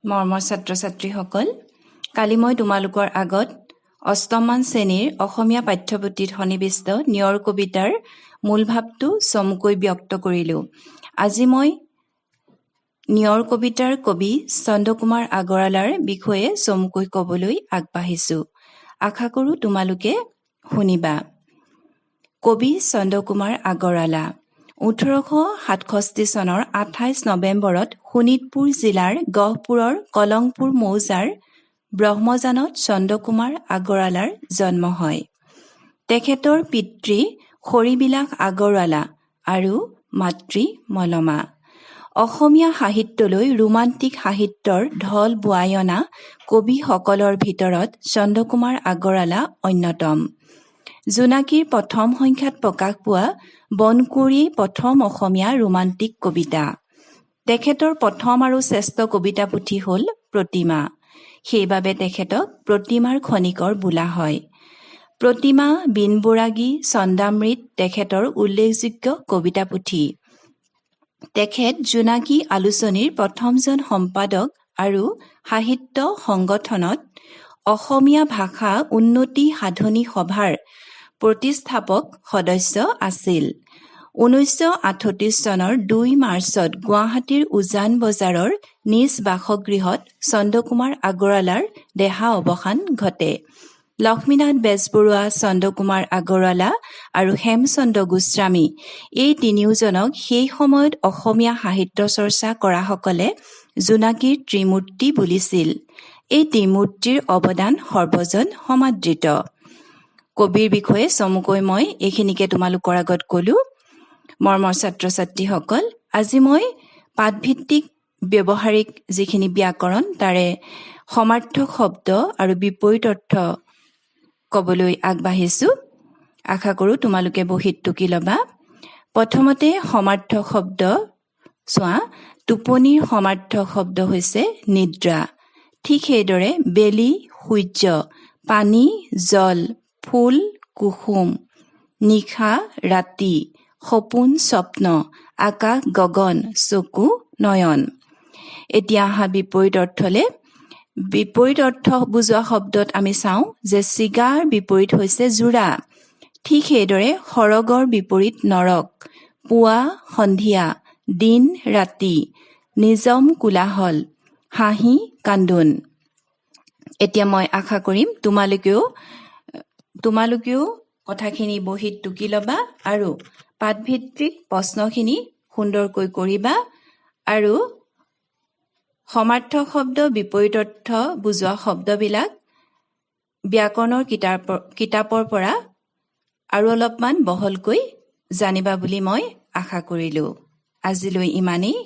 মৰমৰ ছাত্ৰ-ছাত্ৰীসকল, কালি মই তোমালোকৰ আগত অষ্টমমান শ্ৰেণীৰ অসমীয়া পাঠ্যপুথিত সন্নিৱিষ্ট নিয়ৰ কবিতাৰ মূল ভাৱটো চমুকৈ ব্যক্ত কৰিলোঁ। আজি মই নিয়ৰ কবিতাৰ কবি চন্দ্ৰকুমাৰ আগৰৱালাৰ বিষয়ে চমুকৈ ক'বলৈ আগবাঢ়িছোঁ। আশা কৰোঁ তোমালোকে শুনিবা। কবি চন্দ্ৰকুমাৰ আগৰৱালা 1867 চনৰ 28 নৱেম্বৰত শোণিতপুৰ জিলাৰ গহপুৰৰ কলংপুৰ মৌজাৰ ব্ৰহ্মজানত চন্দ্ৰকুমাৰ আগৰৱালাৰ জন্ম হয়। তেখেতৰ পিতৃ হৰিবিলাস আগৰৱালা আৰু মাতৃ মলমা। অসমীয়া সাহিত্যলৈ ৰোমান্টিক সাহিত্যৰ ঢল বোৱাই অনা কবিসকলৰ ভিতৰত চন্দ্ৰকুমাৰ আগৰৱালা অন্যতম। জোনাকীৰ প্ৰথম সংখ্যাত প্ৰকাশ পোৱা বনকুঁৱৰীয়েই প্ৰথম অসমীয়া ৰোমান্টিক কবিতা। তেখেতৰ প্ৰথম আৰু শ্ৰেষ্ঠ কবিতা পুথি হ'ল প্ৰতিমা। সেইবাবে তেখেতক প্ৰতিমাৰ খনিকৰ বোলা হয়। প্ৰতিমা, বীণবৈৰাগী, ছন্দামৃত তেখেতৰ উল্লেখযোগ্য কবিতা পুথি। তেখেত জোনাকী আলোচনীৰ প্ৰথমজন সম্পাদক আৰু সাহিত্য সংগঠনত অসমীয়া ভাষা উন্নতি সাধনী সভাৰ প্ৰতিষ্ঠাপক সদস্য আছিল। 1938 চনৰ 2 মাৰ্চত গুৱাহাটীৰ উজান বজাৰৰ নিজ বাসগৃহত চন্দ্ৰকুমাৰ আগৰৱালাৰ দেহা অৱসান ঘটে। লক্ষ্মীনাথ বেজবৰুৱা, চন্দ্ৰকুমাৰ আগৰৱালা আৰু হেমচন্দ্ৰ গোস্বামী এই তিনিওজনক সেই সময়ত অসমীয়া সাহিত্য চৰ্চা কৰাসকলে জোনাকীৰ ত্ৰিমূৰ্তি বুলিছিল। এই ত্ৰিমূৰ্তিৰ অৱদান সৰ্বজন সমাদৃত। কবিৰ বিষয়ে চমুকৈ মই এইখিনিকে তোমালোকৰ আগত ক'লো। মৰমৰ ছাত্ৰ-ছাত্ৰীসকল, আজি মই পাঠভিত্তিক ব্যৱহাৰিক যিখিনি ব্যাকৰণ, তাৰে সমাৰ্থক শব্দ আৰু বিপৰীত অৰ্থ ক'বলৈ আগবাঢ়িছোঁ। আশা কৰোঁ তোমালোকে বহীত টুকি ল'বা। প্ৰথমতে সমাৰ্থক শব্দ চোৱা। টোপনিৰ সমাৰ্থক শব্দ হৈছে নিদ্ৰা। ঠিক সেইদৰে বেলি সূৰ্য, পানী জল, ফুল কুসুম, নিশা ৰাতি, সপোন স্বপ্ন, আকাশ গগন, চকু নয়ন। এতিয়া আহা বিপৰীত অৰ্থলে। বিপৰীত অৰ্থ বুজোৱা শব্দত আমি চাওঁ যে চিগাৰ বিপৰীত হৈছে যোৰা। ঠিক সেইদৰে সৰগৰ বিপৰীত নৰক, পুৱা সন্ধিয়া, দিন ৰাতি, নিজম কোলাহল, হাঁহি কান্দোন। এতিয়া মই আশা কৰিম তোমালোকেও কথাখিনি বহীত টুকি ল'বা আৰু পাঠভিত্তিক প্ৰশ্নখিনি সুন্দৰকৈ কৰিবা আৰু সমাৰ্থক শব্দ, বিপৰীত অৰ্থ বুজোৱা শব্দবিলাক ব্যাকৰণৰ কিতাপৰ পৰা আৰু অলপমান বহলকৈ জানিবা বুলি মই আশা কৰিলোঁ। আজিলৈ ইমানেই।